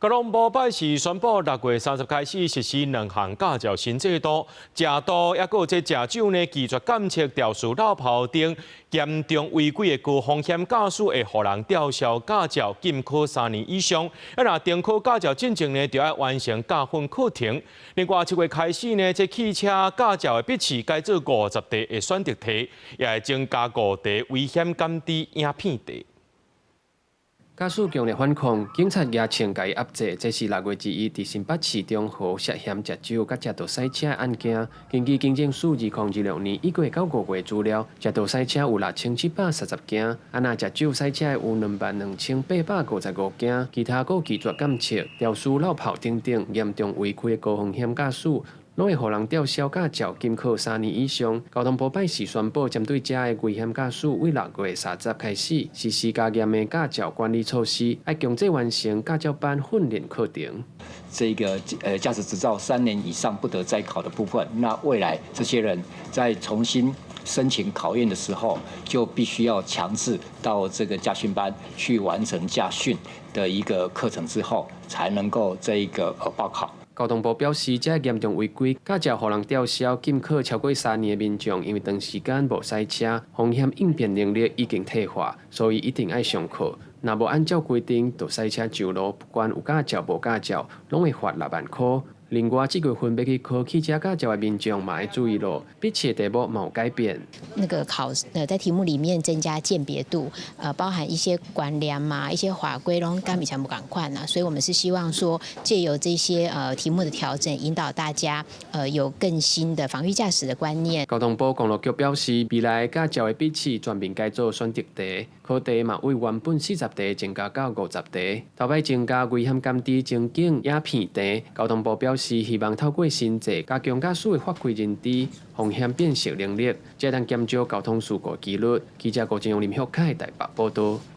交通部拜四宣布，6月30開始實施兩項駕照新制度，食毒抑閣有這食酒呢，拒絕檢測、肇事落跑等嚴重違規的高風險駕駛，會予人吊銷駕照，禁考3年以上。啊，若重考駕照進前呢，就愛完成駕訓課程。另外，7月開始呢，這汽車駕照的筆試改做50題的選擇題，也會增加五題危險感知影片題。駕駛強力反抗，警察舉槍共伊壓制。這是6月21佇新北市中和涉嫌食酒佮食毒駛車的案件。根據警政署2026年1月到5月資料，食毒駛車有6730件，啊若食酒駛車的有22,855件，其他閣拒絕檢測、肇事落跑等等嚴重違規的高風險駕駛，攏會予人吊銷駕照，禁考3年以上。交通部拜四宣布，針對這个危險駕駛，對6月30開始實施加嚴的駕照管理措施，愛強制完成駕照班訓練課程。這個駕駛執照3年以上不得再考的部分，那未來這些人在重新申請考驗的時候，就必須要強制到這個駕訓班去完成駕訓的一個課程之後，才能夠這一個報考。交通部表示，這嚴重違規，駕照予人吊銷、禁考超過三年的民眾，因為長時間無駛車，風險應變能力已經退化，所以一定愛上課。若無按照規定，就駛車上路，不管有駕照無駕照，攏會罰6萬箍。另外，這月份欲去考汽車駕照的民眾嘛愛注意囉，筆試題目嘛有改變。那個考在題目裡面增加鑑別度，包含一些觀念嘛，一些法規攏佮以前無仝款啊，所以我們是希望說，借由這些題目的調整，引導大家有更新的防禦駕駛的觀念。交通部公路局表示，未來駕照的筆試全面改做選擇題，考題嘛對原本40題增加到50題，頭擺增加危險感知情景影片題。交通部表示，希望透過新制加強駕駛的法規認知、風險辨識能力，才能減少交通事故機率。記者郭金勇、林旭凱台北報道。